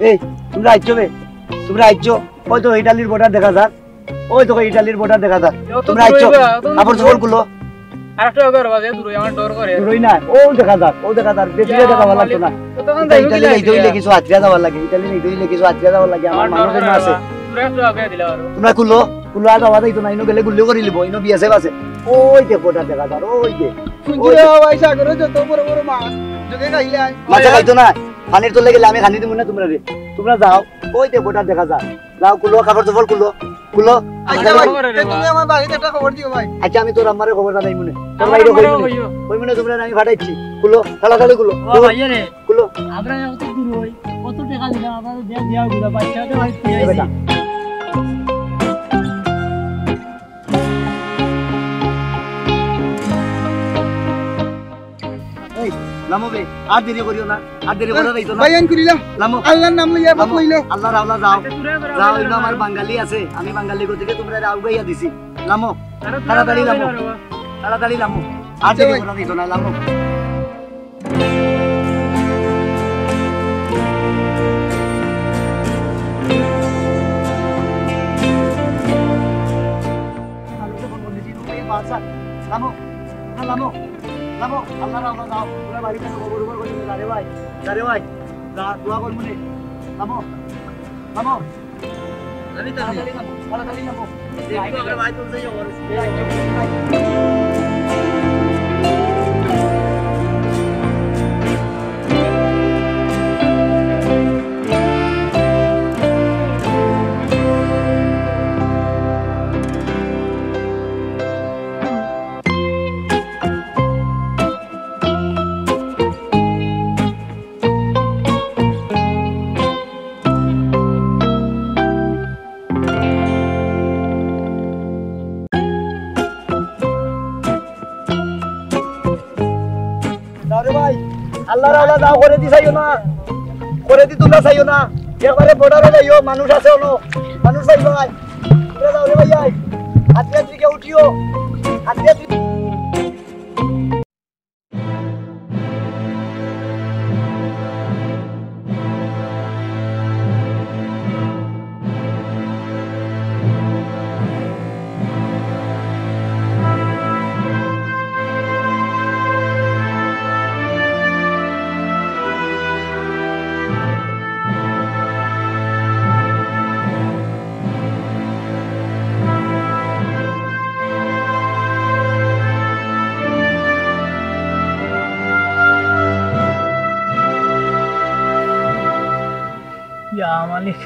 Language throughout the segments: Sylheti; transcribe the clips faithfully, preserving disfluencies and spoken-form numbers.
এই, তোমরা আইছো বে? তোমরা আইছো? ওই তো ইটালির বর্ডার দেখা যার। ওই তো ইটালির বর্ডার দেখা যার। তোমরা আইছো? কাপড় চোপড় খুলো। আরেকটা অগর বাজে দূরে, আমার ডর করে। দূরই না, ও দেখা যার, ও দেখা যার। বেশি ইয়া দেখা ভালো লাগতো না। মালিক, তো তখন ইটা যাইবো ইটালি কি যাইতে হইলে লাগে? কিছু আত্রিয়া যাওয়ার লাগে, ইটালি যাইতে হইলে কিছু আত্রিয়া যাওয়ার লাগে, আমার আমার মানুষ ডর করে আছে। দূরে একটু আগে দিলে আরো। তোমরা খুলো, খুলো, আর যাওয়া যাইতো না, ইনো গেলে গুল্লি করি লিবো, ইনো বিএসএফ আছে। ওই যে বর্ডার দেখা যার, ওই যে। শুনছি ওই রে যে। ভাই, সাগরে যত বড় বড় মাছ, যোগে খাইলে আয়। মাছে খাইতো না, পানির তলে গেলে আমি খানি দিব না তোমরা রে। তোমরা যাও, ওই যে বর্ডার দেখা যার। যাও, খুলো, কাপড় চোপড় খুলো, খুলো। আচ্ছা ভাই, খবর রে তে তুমি বাবা। আমার বাড়িতে একটা খবর দিও ভাই। আচ্ছা, আমি তোর আম্মারে খবর জানাই মনে। তোর আমার বাইরে আম্মারে কই মনে? কইও। কই মনে তোমরা আমি ফাটাইছি। খুলো, তাড়াতাড়ি খুলো। ও খুলো, ভাই রে, খুলো। আমরা অত দূর হই, কত টাকা দিলাম, আমরা দেয়া দেয়া দিলাম, বাচ্চাদের ভাই দিয়ে এ বেটা। আইছি। এই, লামো বে, আর দেরি করিও না, আর দেরি করা যাইতো না। ভাই, আইন করিলাম। লামো। আল্লাহর নাম লইয়া লামো। কইলো। আল্লাহর আল্লাহ যাও। আচ্ছা, তোরা বেরো, যাও, বেরো, ইনো আমার বেরো। বাঙালি আছে, আমি বাঙালি গতিকে তোমরা আউগাইয়া দিছি। লামো, আরে, তোরা তাড়াতাড়ি বেরো, লামো। বেরো, বেরো। তাড়াতাড়ি লামো। আর আচ্ছা দেরি ভাই। করা যাইতো না, লামো। লামো, না, লামো, লামো, আল্লাহ, আল্লাহ, যাও। তোরা বাড়িতে খবর উবর করবি না, যা রে ভাই, যা রে ভাই, যা, দোয়া করবো নে। লামো, লামো। আমি তো তাড়াতাড়ি লামো, তাড়াতাড়ি লামো। দেখি তো আমরা ভাই তুলতে যাবো। যাও রে ভাই, আল্লাহর আল্লাহ যাও, করে দি চাইও না, করে দি তোমরা চাইও না, একবারে বর্ডারে যাইও, মানুষ আছে অনো, মানুষ চাই ভাই, তোমরা যাও রে ভাই, আই, আজকে আজকে উঠিও, আজকে আজকে ইয়া মালিক,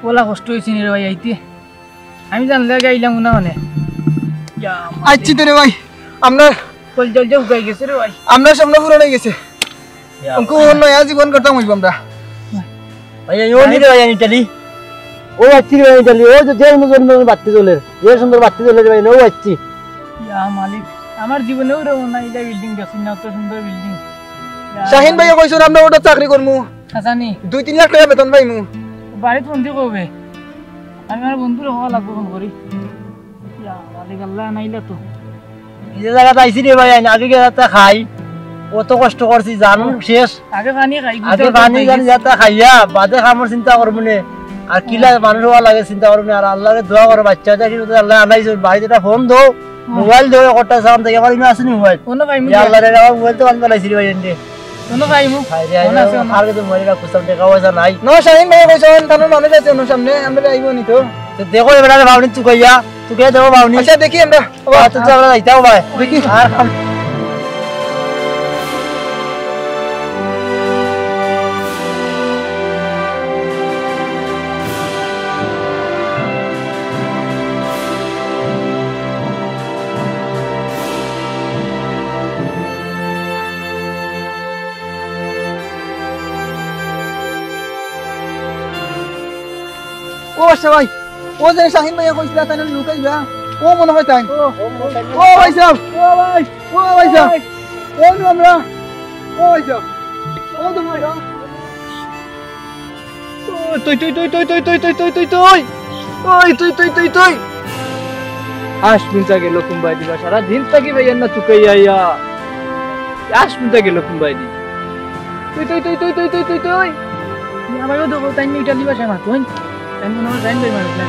ওলা কষ্ট হইছে নি রে ভাই আইতে? আমি জানলে আগে আইলাম না মানে। ইয়া মালিক। আইছি তো রে ভাই, আমরা কল জল যে উগাই গেছে রে ভাই। আমরা স্বপ্ন পূরণ হয়ে গেছে। ইয়া অঙ্কু ভাই। নয়া জীবন করতাম হইব আমরা। ভাই, এই ওনি রে ভাই, ইটালি। ও আইছি রে ভাই, ইটালি। ও যে, যে সুন্দর সুন্দর বাতি জ্বলের, যে সুন্দর বাতি জ্বলের ভাই, ও আইছি। ইয়া মালিক, আমার জীবনেও রে না, এটা বিল্ডিং দেখছি না, অত সুন্দর বিল্ডিং। ইয়া শাহিন ভাই মালিক। কইছো আমরা ওটা চাকরি করমু। আচ্ছা নি। দুই তিন লাখ টাকা বেতন পাইমু। বাড়িত ফোন দি কবে? আমি আমার বন্ধুরে কওয়া লাগবো ফোন করি। ইয়া মালিক আল্লাহ, নাইলা তো। এই যে জাগাত আইছি রে ভাই, আইন আগে গেছে তা খাই। অত কষ্ট করছি, জানো শেষ। আগে পানি খাই, আগে গুজর পানি খাই জানি গেছি। যাতা খাইয়া, বাদে খামর চিন্তা করবো নে। আর কিলা মানুষ হওয়া লাগে চিন্তা করবো নে। আর আল্লাহরে দোয়া করো, বাচ্চা দেখি আল্লাহ আনাইছে, বাড়িতে একটা ফোন দো, হুম। মোবাইল দো, একটা সালাম দেখে আমার ইমে আসেনি মোবাইল। কোনো পাইমু ইয়া না। আল্লাহ রে, আমার মোবাইল তো আমি বানাইছি রে ভাই এনে। কোনো পাইমু? হায় রে, হায় ফোন রে, আছে, ফোন। আর তো মোবাইল রাখো, সব দেখা পয়সা নাই। না, শাহিন ভাই কইছে, অন তানোর মানুষ আছে, অন্য সামনে, আমরা আইবো নি তো। তো দেখো এবার ভাবনি চুকাইয়া, চুকাইয়া দেখো ভাবনি। আচ্ছা, দেখি আমরা। ও, তো আমরা যাইতাম ভাই। দেখি। আর খাম- ও আচ্ছা ভাই, ও যে শাহিন ভাইয়া কইছিলা, তাই না লুকাইবা? ও মনে হয় তাই। ও, ও, ও ভাই সাহেব, ও ভাই, ও ভাই সাহেব, ও নু আমরা, ও ভাই সাহেব, ও তো ভাই। তুই, তুই, তুই, তুই, তুই, তুই, তুই, তুই, তুই, তুই, তুই, তুই। ওই, তুই, তুই, তুই, তুই। আশ মিনটা গেল কুম্বাই দিবা, সারা দিন থাকি ভাই না চুকাইয়া আইয়া। আশ মিনটা গেল কুম্বাই দি। তুই, তুই, তুই, তুই, তুই, তুই, তুই, তুই। আমারও দেখো, তাই ইটালি ভাষায় মাতো, তাই মনে হয় তাই বেমার না।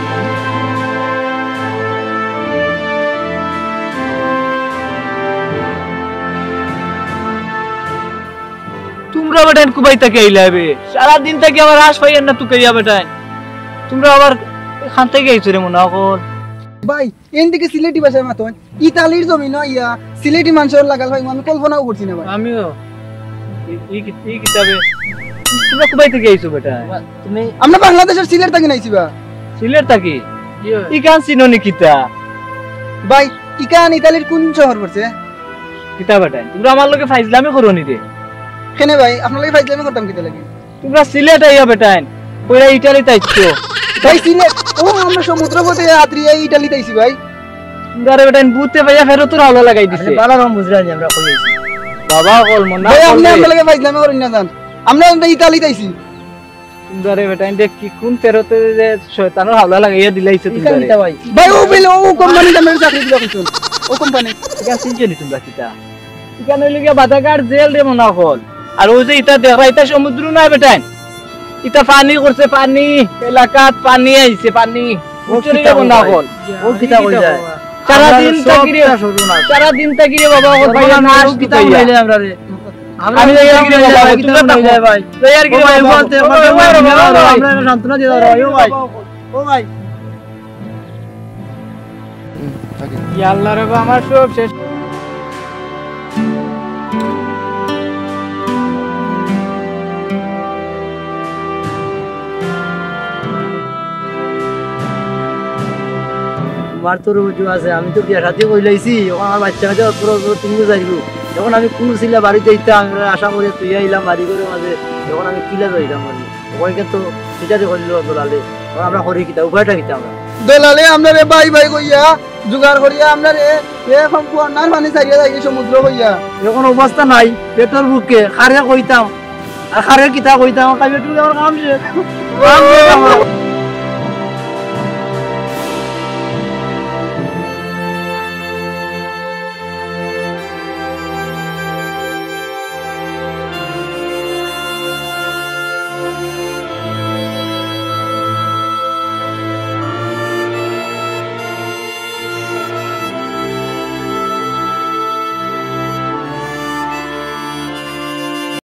তুমরা বেটাইন কুবাই থাকি আইলা বে? সারাদিন থাকি আমার আশ পাইয়ার না তুকাইয়া বেটাইন। তুমরা আবার খান থাকি আইছো রে মনে অকল। ভাই, এন দিকে সিলেটি ভাষায় মাতো। ইতালির জমিন ইয়া, সিলেটি মানষর লাগাল ভাই, আমি কল্পনাও করছি না ভাই। আমিও। ই, ই কি-, ই কিতাবে? তুমরা কুবাই থাকি আইছো বেটা? তুমি আমরা বাংলাদেশর সিলেট থাকি আইছি বা। সিলেট থাকি? ইয়ে। ইখান চিনো নি কিতা? ভাই, ইখান ইতালির কোন শহর পড়ছে? কিতা বেটাইন? তুমরা আমার লগে ফাইজলামি করো নি রে? কেনে ভাই, আপনার লগে ফাইজলামি করতাম কিতা লাগি? তুমরা সিলেট আইয়া বেটাইন, কইরা ইটালিত আইছো। ভাই সিলেট, ও আমরা সমুদ্র পথে আত্রিয়া ইটালিত আইছি ভাই। তুমরারে বেটাইন বুঝতে পাইয়া ফেরতর হাওলা লাগাই দিছে। আরে বালা রং বুঝরা নি আমরা কই আইছি। বাবা অকল মন না ভাই, আপনি করলে। আমরা লগে ফাইজলামি করইন না জান। আমরা আমরা ইটালিত আইছি। তুমরারে বেটাইন দেখ কি কোন ফেরতে যে শয়তানর হাওলা লাগাইয়া দিলাইছে ইখান তুমরারে। ইটা ভাই। ভাই ও বিল ও কোম্পানি জামের চাকরি দিবা কইছুন। ও কোম্পানি। ইখান চিনছো নি তুমরা কিতা? ইখান অইলো গিয়া বাদাঘাট জেল রে মনে অকল। আর ওই যে ইটা দেখরা, ইটা সমুদ্র নায় বেটাইন, ইটা পানি করছে, পানি, এলাকাত পানি আইছে, পানি। ও বুঝছো নি কিতা রে মনে কই অকল? ও কিতা কই যায়? সারা আমরা দিন সব থাকি রে, তা শুরু না। সারা দিন থাকি রে বাবা, অকল ভাই, আমরা নাশ ও কিতা কিতা কই যায়? আমরা রে? আমরা আমি ও যাই আর কিতা কি রে কই বাবা, যায়? তুই কিতা তো কই যায় ভাই? যাই আর কি ও রে ভাই, বাবা? বলতে ও ভাই, ভাই, ও ভাই, ভাই, ও ভাই। আমরা সান্ত্বনা দিয়ে দাও ভাই, ও ভাই। ও ভাই। হুম, থাকে। ইয়া আল্লাহ রে বাবা, আমার সব শেষ। তোমার তো রুজু আছে, আমি তো বিয়া শাদি করিলাইছি, এখন আমার বাচ্চা কাচ্চা অত বড় বড় তিন বছর যাইব। এখন আমি কোন ছিলা বাড়িত যাইতাম, আমরা আশা করি তুই আইলাম বাড়ি ঘরের মাঝে, এখন আমি কিলা যাইতাম বাড়ি? ওখানে তো সিটারি করিল দলালে, এখন আমরা করি কিতা, উপায়টা কিতা আমরা? দলালে আমরা রে ভাই ভাই কইয়া জোগাড় করিয়া আমরা রে এ এখন কুয়ান্নার পানি ছাড়িয়া যাই সমুদ্র কইয়া। এখন অবস্থা নাই, পেটর ভুকে কারে কইতাম, আর কারে কিতা কইতাম, খাই পেটর আমার কাম শেষ, কাম শেষ আমার।